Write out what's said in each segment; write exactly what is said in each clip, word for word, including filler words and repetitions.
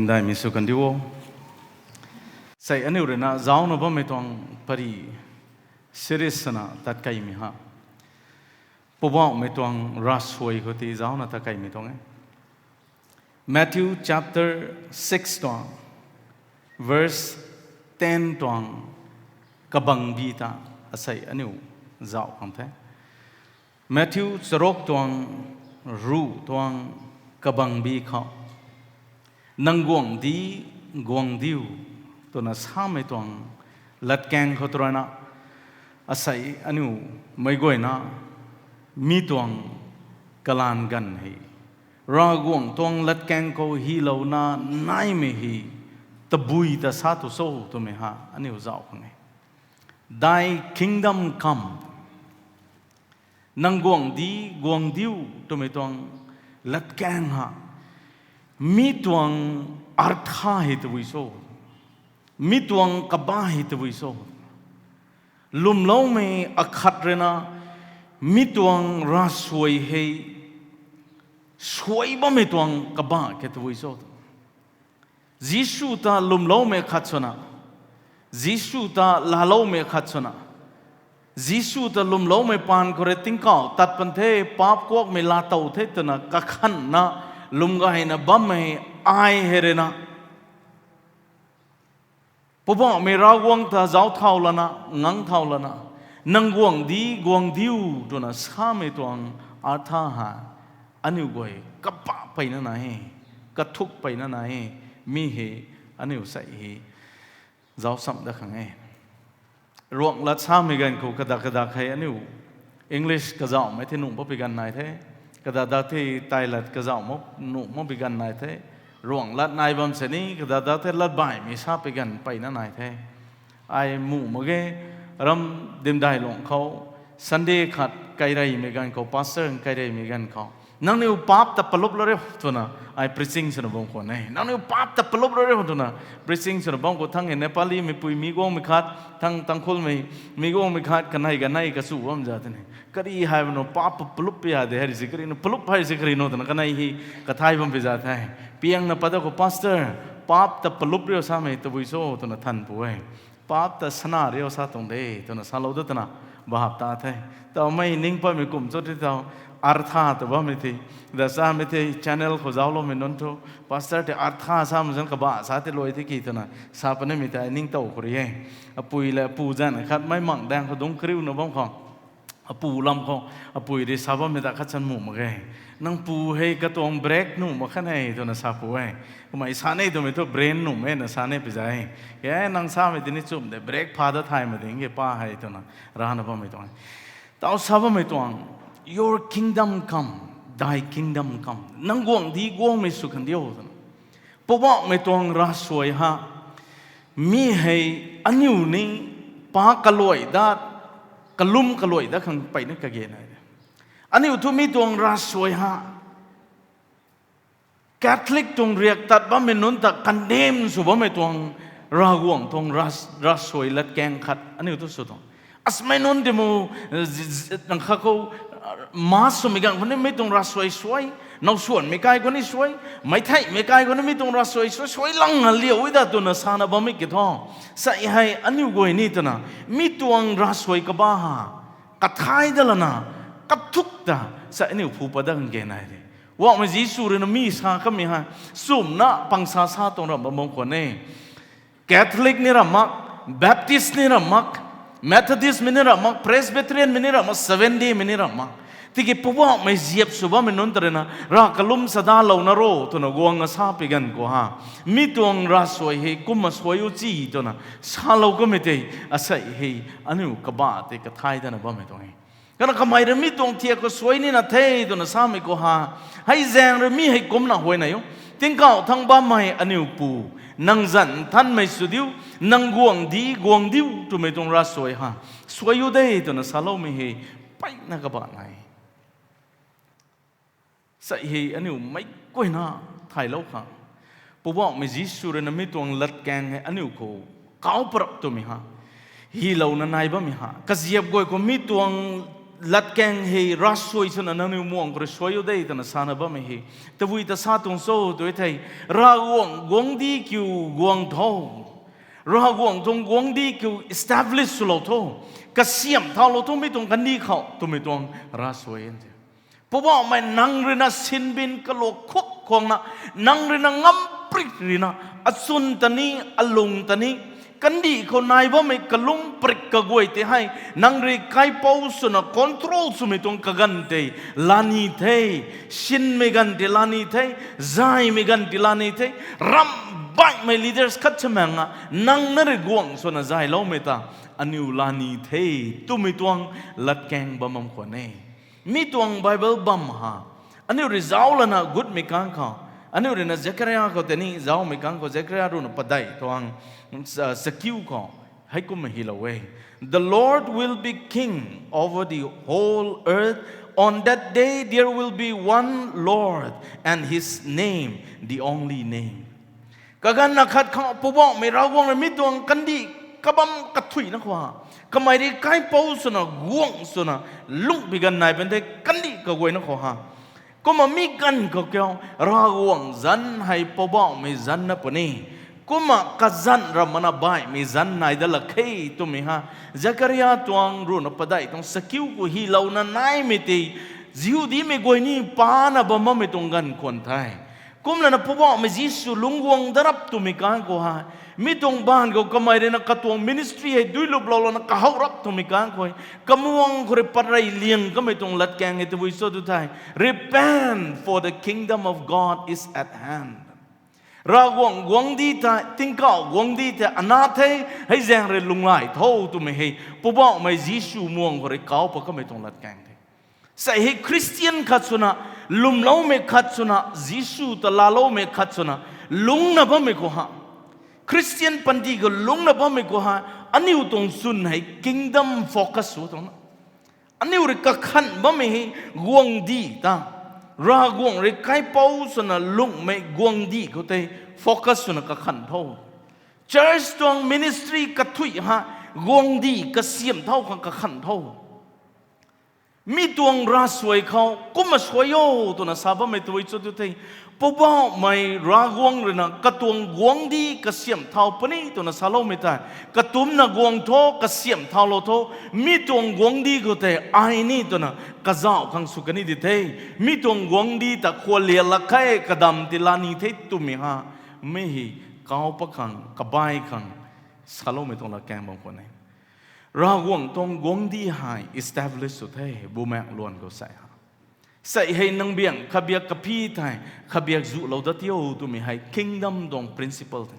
Daihmei sw kandiu o. Sei aniu ruina zaucna bammei tuang pary series swna tat kaimei ha. Poubauhmei tuang ravsuai khou tei zaucna tat kaimei tuang e. Matthew chapter six tuang, verse ten tuang kabangbi ta asei aniu zauc khang the. Matthew charuk tuang ruh tuang kabangbi khou, nang guangcdic guang diu twna samei tuang latkaeng khou tw ruina, asei aniu meic guayna mi tuang kalan ganv hei Ravguangc tuang latkaeng khou hylouna naimei hei tabui ta sa tu cho twmei ha aniu zauc khang e. Thy kingdom come. Nang guangcdic guang diu twmei tuang latkaeng ha mi tuang artha hei tabui cho, mi tuang kaba hei tabui cho. Lwmloumei akhat ruina mi tuang ravsuai hei suai bammei tuang kaba khe tabui cho. Jisu ta lwmloumei khat swna, Jisu ta laaloumei khat swna, Jisu ta lwmloumei paan khou rui tingkauh tat pan the, paap kuakmei laatow the twna kakhanna lwm gayna bammei ai hei ruina Poubauhmei Ravguangc ta zauc thau lana, ngang thau lana, nang guangcdic guang diu twna samei tuang artha hei aniu guay kaba peyna nai e, kathuk peyna nai e. Mi hei aniu sei hei zauc cham dat khang e. Ruanglat samei ganv khou kadak kadak hei aniu English kazauhmei the nuh mak pi ganv nai the. Kadak dak the tailat kazauh nuh mak pi ganv nai the. Ruanglat nai bam sini kadak dak the latbaihmei sa pi ganv peyna nai the. Ai muh mak ge, ram Dimdailung khou Sunday khat kaireymei ganv khou, pastor kaireymei ganv khou, nangniw paap ta palup lou riu twna ai preaching swna bam khwan e. Nangniw paap ta palup lou riu twna preaching swna bam khou thang hei Nepali mei pui mi guangmei khat, thang Tangkhulmei mi guangmei khat, kanei kanei kachu bam za tini. Kari hei bam nu paap palup pi ya de hei si kari nu, palup hei si kari nu twna kanei hei kathay bam pi za the. Piangna pat da khou, Pastor, paap ta palup riu samei tabui cho twna than pu e. Paap ta sana riu sa tuang de twna salou da twna bahap ta the. Tawmei ning patmei kum cho ti tau, artha ta bammei the. Da samei the channel khou zaucloumei nunc thu, Pastor tei artha samei zan kaba sa tei luai the ki twna sa punimei tei ningtow khou rui e. Apui le apu zanc khat meic mang daeng khou dungc kariuna bam khou, apu lam khou, apui rui sa bammei ta khat chan muh mak ge. Nang pu hei katuang break nuh mak khan e twna sa pu e. Kumei sa ni twmei thu brain nuh e na sa ni pi zai. Ke nang samei tini chum de, break pha da thay mak ding ke pa hei twna rana bammei tuang. Tau sa bammei tuang, Your kingdom come, thy kingdom come. Nang guangcdic guangmei sw kan diu twna. Poubauhmei tuang ravsuai ha mi hei aniu ni pa kaluai dat, kalum kaluai dat khang peyna kage nai de. Aniu thu mi tuang ravsuai ha Catholic tuang riak tat bammei nunc ta condemn sw bammei tuang Ravguangc tuang ras-, ravsuai latkaeng khat aniu thu sw tuang. Asmei nunc dimu, nang kha khou, Mass swmei ganv khou ni mi tuang ravsuai suai, nowsuanmei kai khou ni suai, meictheihmei kai khou ni mi tuang ravsuai suai, suai lang na liau e da twna sana bammei ki thu. Sa hei aniu guay ni twna mi tuang ravsuai kaba ha kathay dat lana, kathuk ta sa aniu phu pat dat khang ge nai de. Poubauhmei Jisu rui na mi sa kamei hei chumna pangsa sa tuang ram bam bam khwan e. Catholic ni ram mak, Baptist ni ram mak, Methodist mei ni ram mak, Presbyterian mei ni ram mak, Seventh Day mei ni ram mak. Tiki Poubauhmei ziap sw bammei nunc ta rui na, Rav kalum sa dalou na ro twna guang na sa pi ganv khou ha, mi tuang ravsuai hei kumna suai u ci twna salou kamei tei asei hei aniu kaba tei kathay datna bammei tuang e. Kana kamei rui mi tuang thiak khou suai nina the twna samei khou ha, hei zaeng rui mi hei kumna huayney o. Tingkauh thangc bammei aniu Pu, nang zanc nthanmei sw diu, nang guangcdic guang diu twmei tuang ravsuai ha suai u de twna saloumei hei peyna kaba nai. Sei hei aniu meic guayna thaylou khang, Poubauhmei Jisu rui na mi tuang latkaeng hei aniu khou kauc parap twmei ha, hylouna nai bammei ha, kaziap guay khou mi tuang latkaeng hei ravsuai swna nangniw muang khou rui suai o de twna sana bammei hei tabui ta sa tuang cho tw thei, Ravguangc guangcdic kiu guang tho. Ravguangc tuang guangcdic kiu establish swlou tho, kasiamh thaulou tho mi tuang kandih khou twmei tuang ravsuai e. Poubauhmei, nang rui na sinbin kaluak khuk khwangna, nang rui na ngam prik rui na, achwn ta ni, alung ta ni, kandih khou nai bammei kalung prik kaguay tei hei nang rui kaipouc swna control swmei tuang kaganv tei lani the, sinmei ganv tei lani the, zaymei ganv tei lani the, ramh baihmei leaders khat chamang a nang na rui guangc swna zayloumei ta aniu lani the twmei tuang latkaeng bam bam khwan e. Mi tuang Bible bam ha, aniu rui zauc lana gutmei kang khou, aniu rui na Zekaria khou tei ni zaucmei kang khou, Zekaria ruhna padeih tuang, sa- sakiu khou, heikumna hylou e. The Lord will be king over the whole earth. On that day there will be one Lord, and his name, the only name. Kaganv na khat khou Poubauhmei Ravguangc rui mi tuang kandih kabam kathuicna khou ha, kamei rui kaipouc swna guangc swna lungh bi ganv nai bam the kandih kaguayna khou ha. Kumna mi ganv khou kiu, Ravguangc zanc hei Poubauhmei zanc na puni. Kumna kazanc ramh mana baihmei zanc nai dat lak khe twmei ha, Zekaria tuang ruhna padeih tuang sakiu khou hylouna naimei tei Jihudimei guay ni pana bam bammei tuang ganv khwan the. Kumlana Poubauhmei Jisu lungc guang dat rap twmei kang khou hei, mi tuang baanv khou kamei rui na katuang ministry hei duiluplou lana kahow rap twmei kang khou, kamuang khou rui pat rey liang kamei tuang latkaeng hei tabui cho tu thei, Repent, for the kingdom of God is at hand. Ravguangc guangcdic tei, tingkauh guangcdic tei ana the, hei zaeng rui lunghlaic tho twmei hei Poubauhmei Jisu muang khou rui kauc pat kamei tuang latkaeng the. Sei hei Christian khat swna, lwmloumei khat swna, Jisu ta laaloumei khat swna, lungcna bammei khou ha, Christian panty khou lungcna bammei khou ha, aniu tuang chwn hei kingdom focus sw tuang na, aniu rui kakhanh bammei hei guangcdic ta, Ravguangc rui kaipouc swna lunghmei guangcdic khou tei focus swna kakhanh tho. Church tuang ministry kathuic ha, guangcdic kasiamh thau khang kakhanh tho. Mi tuang ravsuai khou kumna suai o twna sa bammei tabui cho tu thei, Poubauhmei Ravguangc rui na katuang guangcdic kasiamh thau puni twna saloumei tei, katumcna guang tho, kasiamh thaulou tho, mi tuang guangcdic khou tei ai ni twna kazauh khang sw kani di the. Mi tuang guangcdic ta khwanlian lak khe, kadam ti lani the twmei ha, mi hei kauc pat khang, kabai khang saloumei tuang latkaeng bam khwan e. Ravguangc tuang guangcdic hei establish sw the, bumaengh luan khou sei ha. Sei hei nang biang khatbiak kaphi thei, khatbiak zuhlou dat tio twmei hei kingdom tuang principle the.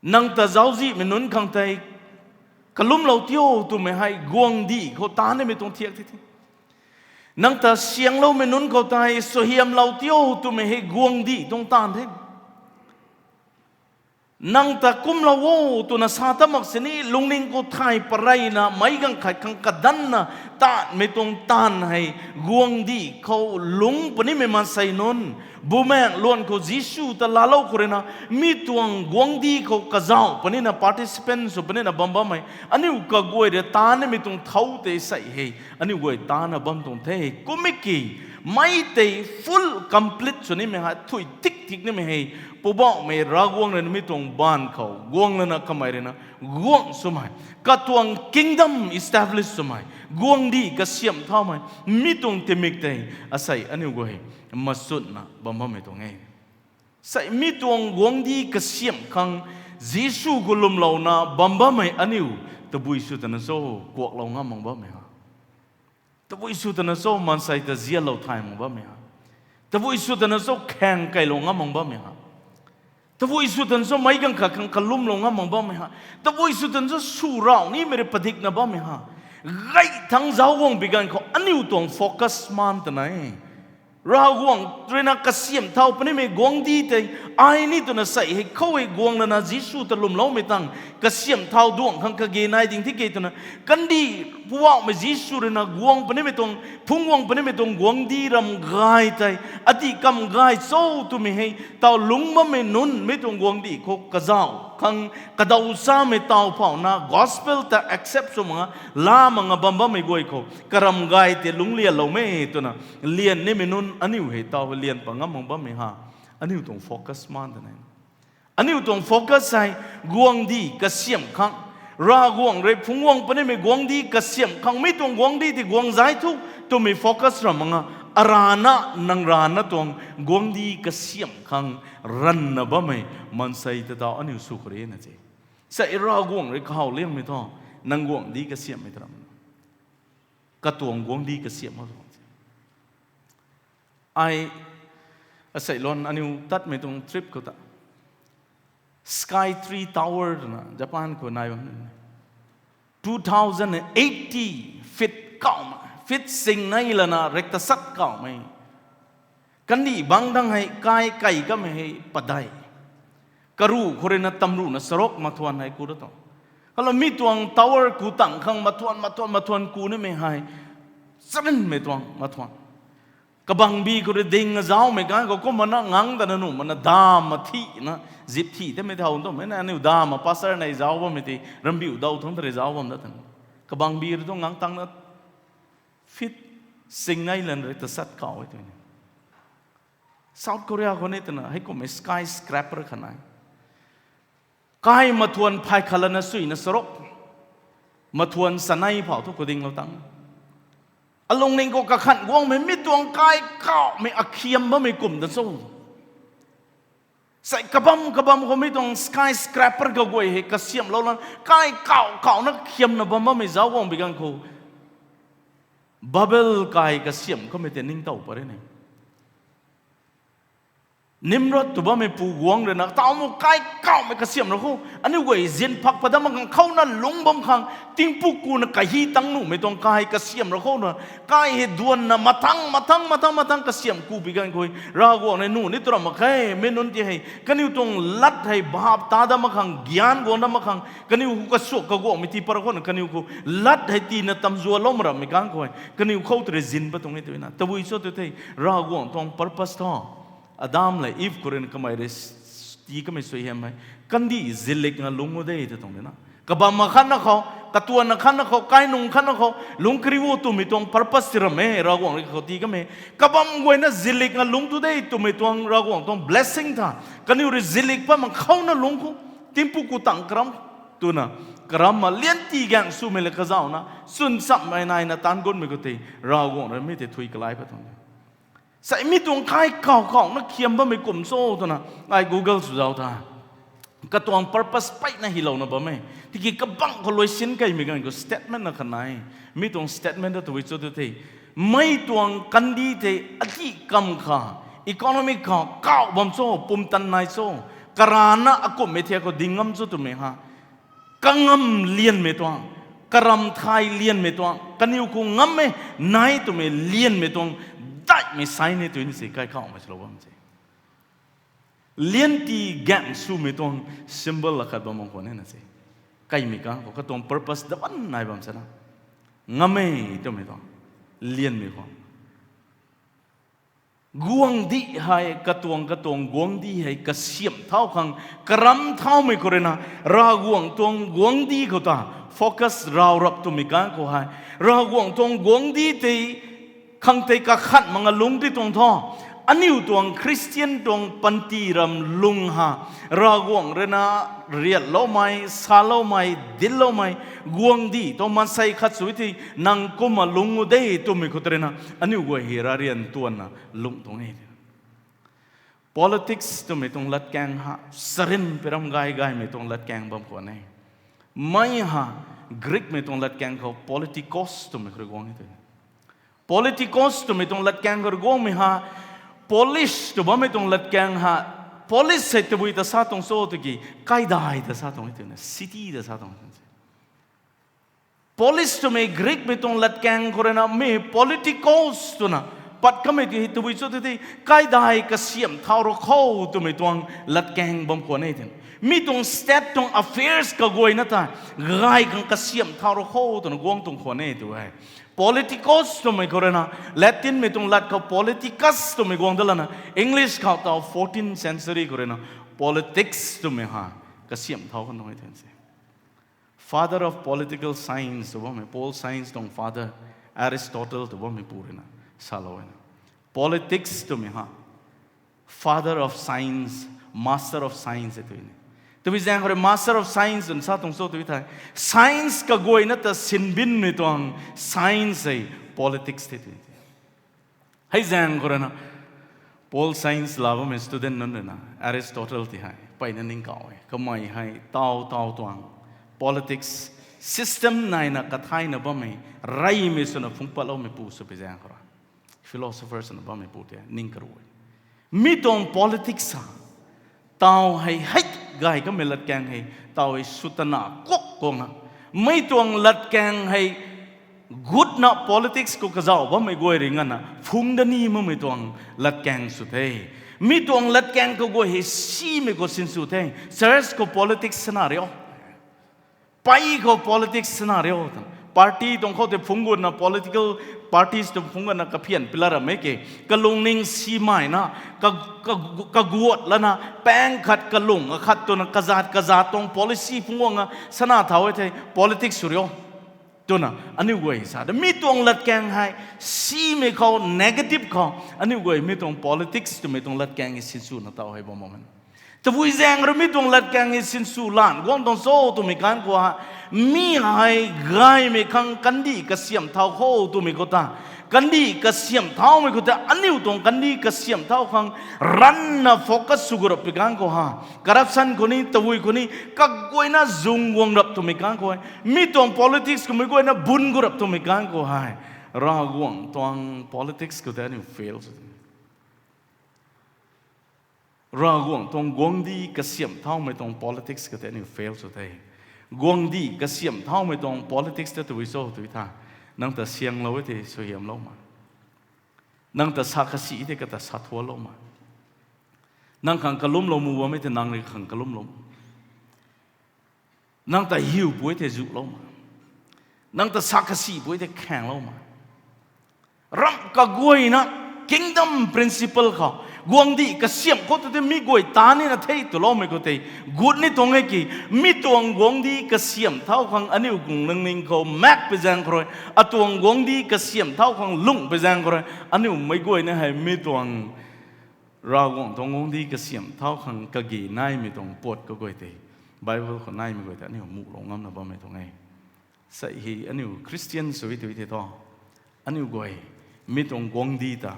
Nang ta zauczihmei nunc khang tei kalumlou tio twmei hei guangcdic khou taanv nimei tuang thiak the the. Nang ta siangloumei nunc khou tei suaihiamlou tio twmei hei guangcdic tuang taanv the. Nang ta kumlou o twna sa ta mak sini lungning khou thay pareyna meic ganv khat khang kadanna taanvmei tuang taanv hei guangcdic khou lungc punimei maansei nunc, bumaengh luan khou Jisu ta laalou khou rui na, mi tuang guangcdic khou kazauh punina participant sw punina bam bammei aniu kaguay rui taanv nimei tuang thau tei sei hei aniu guay taanvna bam tuang the. Kummei ki mei tei full complete sw nimei hei, thuy tik tik nimei hei, Poubauhmei Ravguangc rui na mi tuang baanv khou guang lana kamei rui na guangc swmei, katuang kingdom establish swmei, guangcdic kasiamh thaumei, mi tuang tingmik tei asei aniu guay machutna bam bammei tuang e. Sei mi tuang guangcdic kasiamh khang Jisu khou lwmlouna bam bammei aniu tabui sw twna cho kuaklou ngam mak bammei ha. Tabui sw twna cho maansei ta zialou thay mak bammei ha. Tabui sw twna cho khaeng kailou ngam mak bammei ha. Tabui sw twna cho meic ganv khat khang kalumlou ngam mak bammei ha. Tabui sw twna cho sw rau nimei rui padikna bammei ha. Gay thangc zauc guang bi ganv khou aniu tuang focus maan twna e. Ravguangc rui na kasiamh thau punimei guangcdic tei ai ni twna sei hei khou hei guang lana Jisu ta lwmloumei tang kasiamh thau duangc khang kage nai ding thi ke twna, kandih Poubauhmei Jisu rui na guang punimei tuang, phungc guang punimei tuang guangcdic ram gay tei, adih kam gay cho twmei hei taw lungc bammei nunc mi tuang guangcdic khou kazauh khang kadaw chamei taw phouna gospel ta accept sw mak nga, laa mak nga bam bammei guay khou karam gay tei lungclianloumei twna lian nimei nunc aniu hei taw hei lian pat ngam mak bammei ha. Aniu tuang focus man ta ne. Aniu tuang focus hei guangcdic kasiamh khang, Ravguangc rui phungc guang punimei guangcdic kasiamh khang, mi tuang guangcdic tei guang zai thu twmei focus ram mak nga, arana nang rana tuang guangcdic kasiamh khang ranna bammei maansei ta taw aniu sw khou rina se. Sa Ravguangc rui kahaw liangmei thu, nang guangcdic kasiamhmei ta ram, katuang guangcdic kasiamh mak tuang se. Ai, asei lon aniu tatmei tuang trip khou ta Sky Tree Tower twna Japan khou nai bam, two thousand eighty feet kawmei, feet singnei lana rektasat kawmei. Kandih bangc dang hei kai kai kamei hei padeih. Karuh khou ruina tamruhna sarok mathuan hei ku ra tuang. Kala mi tuang tower ku tang khang mathuan, mathuan, mathuan ku nimei hei, charynmei tuang mathuan. Kabangbi khou rui ding azaumei ganv khou kumna ngang tana nuh mana dam mathina, zip thi temei thau twmei na aniu dam ma pastor nei zauc bammei tei rambiu daw thangc ta rui zauc bam da tan. Kabangbi rui tuang ngang tangna feet singnei lana rektasat kaw e twni. South Korea khou ni twna heikumhmei skyscraper khat nai. Kai mathuan phay khat lana suina sarok, mathuan sanei phau thu khou dinglou tang. Alungning khou kakhan guangmei mi tuang kai kawmei akhiam bammei kum ta cho. Sei kabam kabam khou mi tuang skyscraper kaguay hei kasiamhlou lan, kai kaw kawna khiamna bam bammei zauc guang bi ganv khou, Babel kai kasiamh kamei tei ningtow pat ri ne. Nimrod tw bammei pu guangc ruina taw mu kai kawmei kasiamh ra khou, aniu guay zin phak pat dam mak khang khouna lungc bam khang, tingpuk kuna kahi tang nuhmei tuang kai kasiamh ra khouna, kai hei duanna mathang, mathang, mathang, mathang kasiamh ku bi ganv khou, Ravguangc rui nuh ni tw ram mak khe, mi nunc ti hei kaniw tuang lat hei bhap ta dam mak khang, gyan guang dam mak khang, kaniw khou kasuak kaguangmei ti pat ra khouna, kaniw khou lat hei tina tamzualou ma rammei ganv khou, kaniw khou tei rui zin pat tuang e twna. Tabui cho tw thei, Ravguangc tuang purpose thu, Adam le Eve khou ruina kamei rui tii kamei suaihiam hei, kandih zilik nga lungc o de ta tuang de na. Kabam akhatna khou, katuan akhatna khou, kainung khatna khou lungc kariu o twmei tuang purpose ti ram e, Ravguangc rui khou tii kamei. Kabam guayna zilik nga lungc tu de twmei tuang Ravguangc tuang blessing tha. Kaniw rui zilik pat mak khouna lungc khou, tingpuk ku tang karam twna, karamna lianti gaeng swmei le kazauhna, chwn chammei naina taanc gunmei khou tei, Ravguangc rui mi tei thui kalai pat tuang de. Sei mi tuang kai kaw kawna khiam bammei kum cho twna, ai Google sw zauc ta. Katuang purpose peyna hylouna bam e. Tiki kabangc khou luaisin kaimei ganv khou statement na khat nai. Mi tuang statement ta tabui cho tw thei, mei tuang kandih tei adih kam kha, economy kha kaw bam cho, pumtan nai cho, karana akumhmei thiak khou ding ngam cho twmei ha. Kangam lianmei tuang, karam thay lianmei tuang, kaniw khou ngammei nai twmei lianmei tuang, daihmei sai ni tw ni se, kai kawmei swlou bam se. Lianti gaeng swmei tuang symbol akhat bam bam khwan e na se. Kaimei kang khou katuang purpose daban nai bam sana, ngammei twmei tuang, lianmei khou guangcdic hei katuang katuang guangcdic hei kasiamh thau khang, karam thaumei khou ruina, Ravguangc tuang guangcdic khou ta focus raw rap twmei kang khou hei, Ravguangc tuang guangcdic tei khang tei kakhat mak nga lungc di tuang thu, aniu tuang Christian tuang panty ram lung ha, Ravguangc ruina riatloumei, saloumei, dincloumei guangcdic tuang maansei khat sw thei, nang kumna lungc o de twmei khou tei ruina, aniu guay hei ravrian tuanna lungc tuang e. Politics twmei tuang latkaeng ha, sarin piram gay gaymei tuang latkaeng bam khwan e. Mei ha, Greekmei tuang latkaeng khou politikos twmei khou rui guang e tw. Politikos twmei tuang latkaeng khou rui guangmei ha, polis tw bammei tuang latkaeng ha, polis hei tabui ta sa tuang cho tiki, kaidai ta sa tuang e twna, city ta sa tuang e tw se. Polis twmei Greekmei tuang latkaeng khou ruina mi politikos twna pat kamei ti hei tabui cho tw thei, kaidai kasiamh thau ra kho twmei tuang latkaeng bam khwan e twna. Mi tuang state tuang affairs kaguayna ta gay khang kasiamh thau ra kho twna guang tuang khwan e tw e. Politikos twmei khou ruina, Latinmei tuang lat khou politicus twmei guang da lana, English khou taw fourteenth century khou ruina, politics twmei ha, kasiamh thau kan nunc e the se. Father of political science tw bammei, pol science tuang father Aristotle tw bammei pu rui na salou e na, politics twmei ha father of science, master of science e tw ni. Tabui zaeng khou rui master of science twna sa tuang cho tw thei, science kaguayna ta sinbinmei tuang science hei politics the tw. Hei zaeng khou rui na pol science la bammei student nunc rui na Aristotle ti hei mpeyna ning kauh e. Kamei hei taw taw tuang politics system naina kathayna bammei, reymei swna phungc patloumei pu sw pi zaeng khou rui philosopher swna bammei pu tei ning karu e. Mi tuang politics ha taw hei hei gay kamei latkaeng hei taw hei sutana kuk kuangna, mi tuang latkaeng hei gutna politics khou kazauh bammei guay ri ngana phungc da ni makmei tuang latkaeng sw the. Mi tuang latkaeng kaguay hei simei khou sinsw the. Church khou politics sana rio, pei khou politics sana rio, party tuang khou tei phungc gutna, political parties tuang phungc gutna kaphian pilat ramei ke, kalungning simaina, ka- ka- kaguat lana, paeng khat kalung akhat twna kazat kazat tuang policy phungc guangna sana thau e thei politics sw rio twna aniu guay sa de. Mi tuang latkaeng hei simei khou, negative khou aniu guay mi tuang politics twmei tuang latkaeng hei sinswna taw hei bam bam e. Tabui zaeng rui mi tuang latkaeng hei sinsw lan guang tuang cho twmei kan khou ha, mi hei gaymei khang kandih kasiamh thau khou twmei khou ta, kandih kasiamh thaumei khou ta aniu tuang kandih kasiamh thau khang ranna focus sw gu rap pi kan khou ha, corruption khou ni, tabui khou ni, kaguayna zung guang rap twmei kan khou hei, mi tuang politics khou mei guayna bun gu rap twmei kan khou hei, Ravguangc tuang politics khou tei aniu fail sw Ravguangc tuang guangcdic kasiamh thaumei tuang politics khou tei aniu fail sw the. Guangcdic kasiamh thaumei tuang politics ta tabui cho tw tha, nang ta sianglou e thei suaihiamlou ma, nang ta sa kasi thei kata sa thualou ma, nang khang kalumlou mu bammei tei nang rui khang kalumlou, nang ta hiupui thei zulou ma, nang ta sa kasipui thei khaenglou ma. Ramh kaguayna kingdom principle khou, guangcdic kasiamh khou tu tei mi guay ta nina the twloumei khou tei gut ni tuang e ki, mi tuang guangcdic kasiamh thau khang aniu gung nangning khou maek pi zaeng khou rui, atuang guangcdic kasiamh thau khang lungh pi zaeng khou rui, aniu mei guayna hei mi tuang Ravguangc tuang guangcdic kasiamh thau khang kage naimei tuang puat kaguay tei, Bible khou naimei guay tei aniu muhlou ngamna bammei tuang e. Sei hei aniu Christian sw e tw thei thu, aniu guay mi tuang guangcdic ta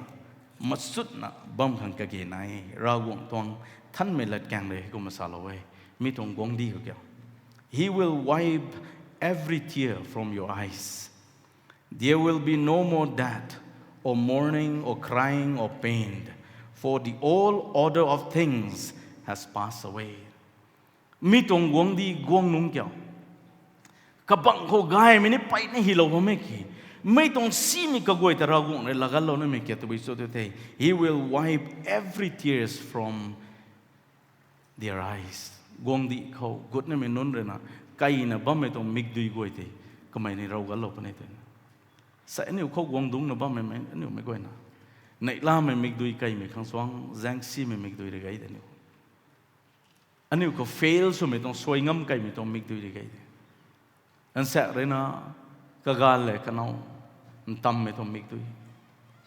machutna bam khang kage nai e. Ravguangc tuang thanmei latkaeng rui kumna salou e, mi tuang guangcdic khou kiu, He will wipe every tear from your eyes. There will be no more death, or mourning, or crying, or pain, for the old order of things has passed away. Mi tuang guangcdic guang nungc kiu, kabangc khou gaymei ni mpeyna hilou bammei ki, mi tuang simei kaguay ta Ravguangc rui laganlou namei ki tabui cho tw thei, He will wipe every tears from their eyes. Guangcdic khou gut namei nunc rui na keyna bammei tuang mikdui guay tei kamei ni ravganlou puni twna, sei aniu khou guang dungcna bammei aniu mei guayna, neihlamei mikdui keymei khang suang zaengsimei mikdui rui gei de aniu, aniu khou fail swmei tuang suai ngam keymei tuang mikdui rui gei de. Nsaekc rui na kaganv le kanow ntammei tuang mikdui,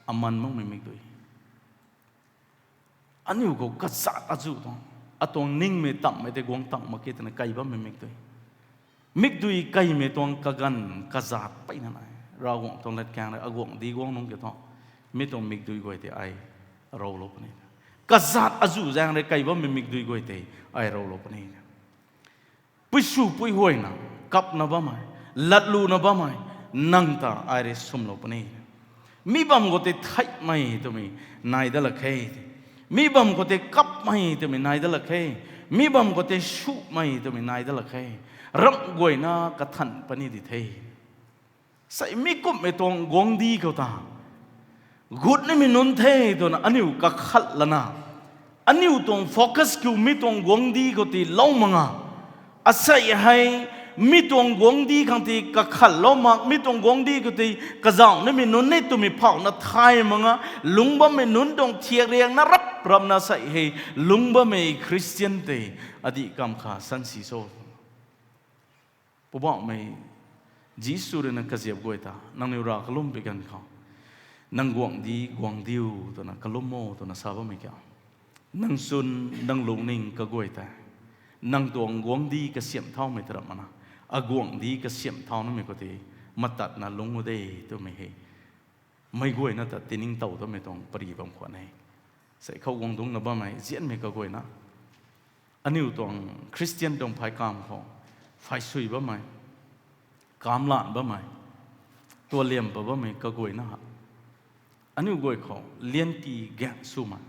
aman makmei mikdui, aniu khou kazat azuh tuang, atuang ningmei tamhmei tei guang tamh mak ki twna key bammei mikdui, mikdui keymei tuang kaganv kazat mpeyna nai. Ravguangc tuang latkaeng rui aguangcdic guang nungc kiu thu, mi tuang mikdui guay tei ai rowlou puni, kazat azuh zaeng rui key bammei mikdui guay tei ai rowlou puni. Puiswpui huayna kapna bammei, latluna bammei, nang ta ai rui swmlou puni. Mi bam khou tei theihmei twmei nai dat lak khe, mi bam khou tei kapmei twmei nai dat lak khe, mi bam khou tei sumei twmei nai dat lak khe. Ramh guayna kathan puni di the. Sei mi kumhmei tuang guangcdic khou ta gut nimei nunc the twna aniu kakhat lana, aniu tuang focus kiu mi tuang guangcdic khou ti lou mak nga. Asei hei Mi tuang guangcdic khang tei kakhatlou mak, mi tuang guangcdic khou tei kazauh nimei nunc ni twmei phauna thay mak a, lungc bammei nunc tuang thiak riangna rap rapna sei hei, lungc bammei Christian tei adih kam kha sansi so. Poubauhmei Jisu rui na kaziap guay ta, nangniw rav kalum pi ganv khou, nang guangcdic guang diu twna kalum o twna sa bammei kiu. Nang chwn, nang lungning kaguay tei, nang tuang guangcdic kasiamh thaumei ta ram mana, aguangcdic kasiamh thau namei khou tei matatna lungc u de twmei hei, meic guayna ta tiningtow tamei tuang pary bam khwan e. Sei khou guang dungcna bammei zianmei kaguayna, aniu tuang Christian tuang phay kam khou phay sui bammei, kamlan bammei, tualiam pa bammei kaguayna, aniu guay khou lianti gaeng swmei,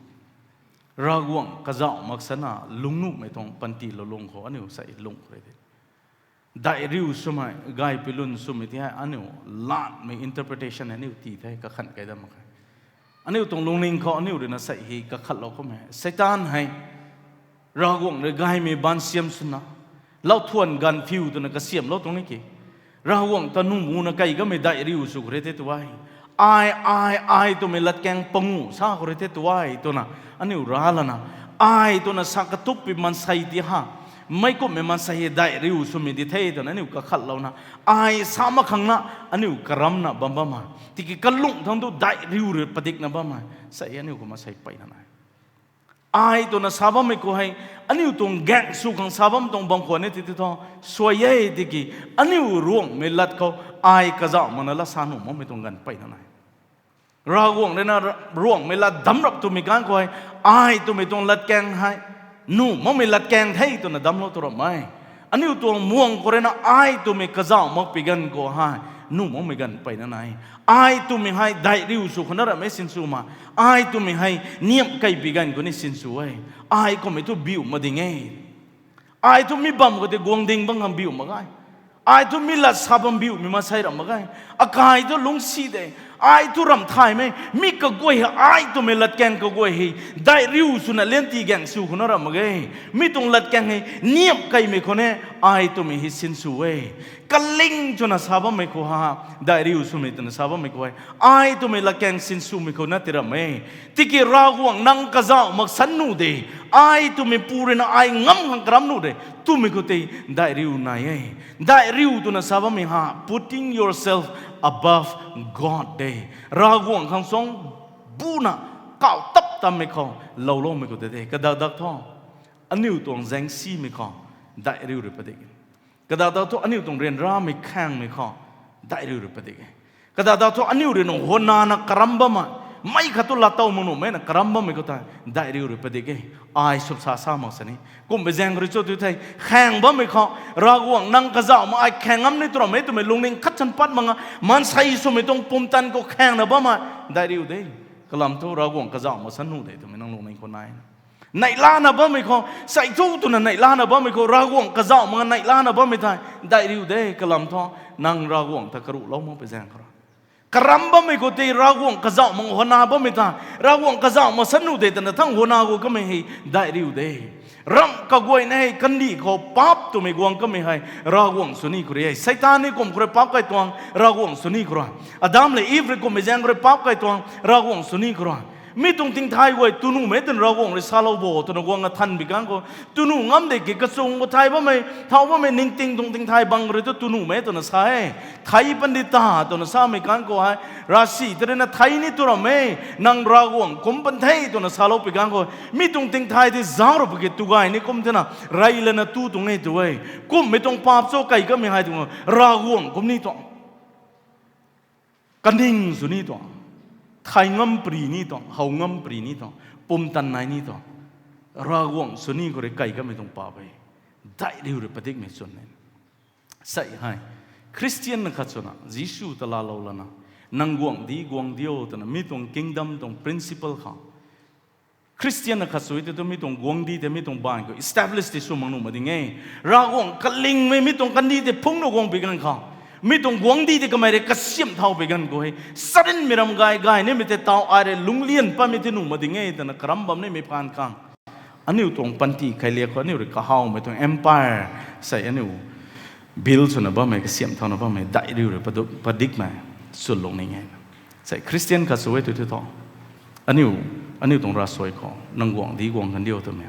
Ravguangc kazauh mak sana lungnuhmei tuang panty lou lung khou aniu sei lung khou rui de. Daihriu swmei, gaypui lun swmei ti hei aniu lanmei interpretation aniu tii the, kakhan kai dat mak khe. Aniu tuang lungning khou aniu rui na sei hei kakhatlou kummei Seitaan hei, Ravguangc rui gaymei baansiam swna, lauthuan ganv phiu twna kasiamhlou tuang ni ki, Ravguangc ta nuh makna kai kamei daihriu sw khou rui the tu e. Ai, ai, ai twmei latkaeng panguh sa khou rui the tu e twna, aniu ralana, ai twna sa katuppui maansei ti ha, meic kumhmei maansei hei daihriu swmei di the twna aniu kakhatlouna, ai sa mak khang na, aniu karamna bam bam e. Tiki kalung thangc tu daihriu rui padikna bam e. Sei aniu khou maansei mpeyna nai. Ai twna sa bammei khou hei, aniu tuang gaeng sw khang sa bam tuang bam khwan e ti ti thu, suai e tiki, aniu Ruangmei lat khou, ai kazauh makna lat sa nuh makmei tuang ganv mpeyna nai. Ravguangc rui na, Ruangmei lat damc rap twmei ganv khou hei, ai twmei tuang latkaeng hei, nuh makmei latkaeng the twna damclou tu ram e. Aniu tuang muang khou rui na ai twmei kazauh makpui ganv khou hei, nuh makmei ganv mpeyna nai. Ai twmei hei daihriu sw khou na ram e sinsw ma. Ai twmei hei niamh kei pui ganv khou ni sinsw e. Ai kummei thu biu mak ding e. Ai thu mi bam khou tei guang ding bam khang biu mak ge. Ai thu mi lat sa bam biumei maansei ram mak ge. Akai thu lungcsi de. Ai thu ramh thaymei, mi kaguay hei, ai twmei latkaeng kaguay hei, daihriu swna lianti gaeng sw khou na ram mak ge. Mi tuang latkaeng hei niamh keimei khou ne, ai twmei hei sinsw e. Kaling twna sa bammei khou ha, daihriu swmei twna sa bammei khou hei, ai twmei latkaeng sinswmei khou na ti ram e. Tiki Ravguangc nang kazauh mak san nuh de, ai twmei pu rui na ai ngam khang karam nuh de, twmei khou tei daihriu nai e. Daihriu twna sa bammei ha, putting yourself above God de. Ravguangc khang suang buna, kau tap tammei khou, louloumei khou tei de. Kadak dak thu, aniu tuang zaengsimei khou, daihriu rui padik e. Kadak dak thu aniu tuang ryanramei khaengmei khou, daihriu rui padik e. Kadak dak thu aniu rui nung hwanana karam bammei, mei khat tu lat tow mak nuhmei na karam bammei khou tei, daihriu rui padik e. Ai sw sa sa mak sini. Kummei zaeng rui cho tu thei, khaeng bammei khou, Ravguangc nang kazauh mak ai khaeng ngam ni tu ram e twmei lungning khat chan pat mak a, maansei swmei tuang pumtan khou khaengna bammei, daihriu de. Kalam thu Ravguangc kazauh mak san nuh de twmei nang lungning khou nai na. Neihlana bammei khou, sei thu twna neihlana bammei khou, Ravguangc kazauh mak neihlana bammei thei, daihriu de, kalam thu, nang Ravguangc ta karuhlou makpui zaeng khou ra. Karam bammei khou tei Ravguangc kazauh mak hwana bammei ta, Ravguangc kazauh mak san nuh de twna thang hwana khou kamei hei, daihriu de. Ramh kaguayna hei kandih khou paap twmei guang kamei hei, Ravguangc sw ni khou rui e. Seitaan ni kum khou rui paap kai tuang, Ravguangc sw ni khou rui. Adam le Iv rui kummei zaeng khou rui paap kai tuang, Ravguangc sw ni khou rui. Mi tuang tingthay guay tw nuhmei twna Ravguangc rui salou bo twna guang athan bi ganv khou, tw nuh ngam de ki kachung khou thay bammei, thau bammei ningting tuang tingthay bang rui tu tw nuhmei twna sa e. Thei pan di ta twna samei ganv khou hei, ravsic ta rui na thei ni tu ram e, nang Ravguangc kum pan the twna salou pi ganv khou, mi tuang tingthay tei zauc ra paki tu gay ni kum thena, rey lana tu tuang e tu e. Kummei tuang paap cho kai kamei hei tuang, Ravguangc kum ni tuang. Kaning sw ni tuang. Thay ngam pary ni tuang, how ngam pary ni tuang, pumtan nai ni tuang. Ravguangc sw ni khou rui kai kamei tuang paap e. Daihriu rui padikmei chwn e. Sei hei, Christian na khat swna, Jisu ta laalou lana, nang guangcdic guang dio twna, mi tuang kingdom tuang principle khou, Christian na khat sw e tei tu mi tuang guangcdic tei mi tuang baanv khou establish tei sw mak nuh mak ding e. Ravguangc kalingmei mi tuang kandih tei phungc nuh guang pi ganv khou, mi tuang guangcdic tei kamei rui kasiamh thau pi ganv khou hei, sarinmei ram gay gay nimei tei taw ai rui lungclian patmei tei nuh mak ding e twna karam bam nimei phaan khang, aniu tuang panty khailiak khou aniu rui kahawmei tuang empire sei aniu build swna bammei, kasiamh thauna bammei daih riu rui padikmei chwnlung ning e. Sei Christian khat sw e tu thu thu, aniu, aniu tuang ravsuai khou nang guangc di guang kan diu twmei,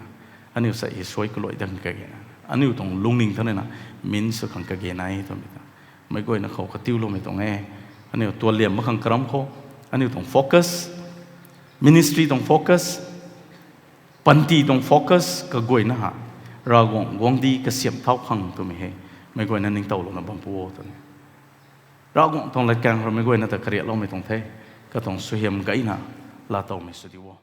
aniu sei suai kaluai dat kage, aniu tuang lungning tha nina min sw khang kage nai twmei ta meic guayna khou katiuloumei tuang e. Aniu tualiam mak khang karam khou, aniu tuang focus, ministry tuang focus, panty tuang focus kaguayna ha, Ravguangc guangcdic kasiamh thau khang twmei hei meic guayna ningtowlouna bam pu o twni, Ravguangc tuang latkaeng rui meic guayna ta kariakloumei tuang the. Katuang suaihiam gayna laatowmei sw di o.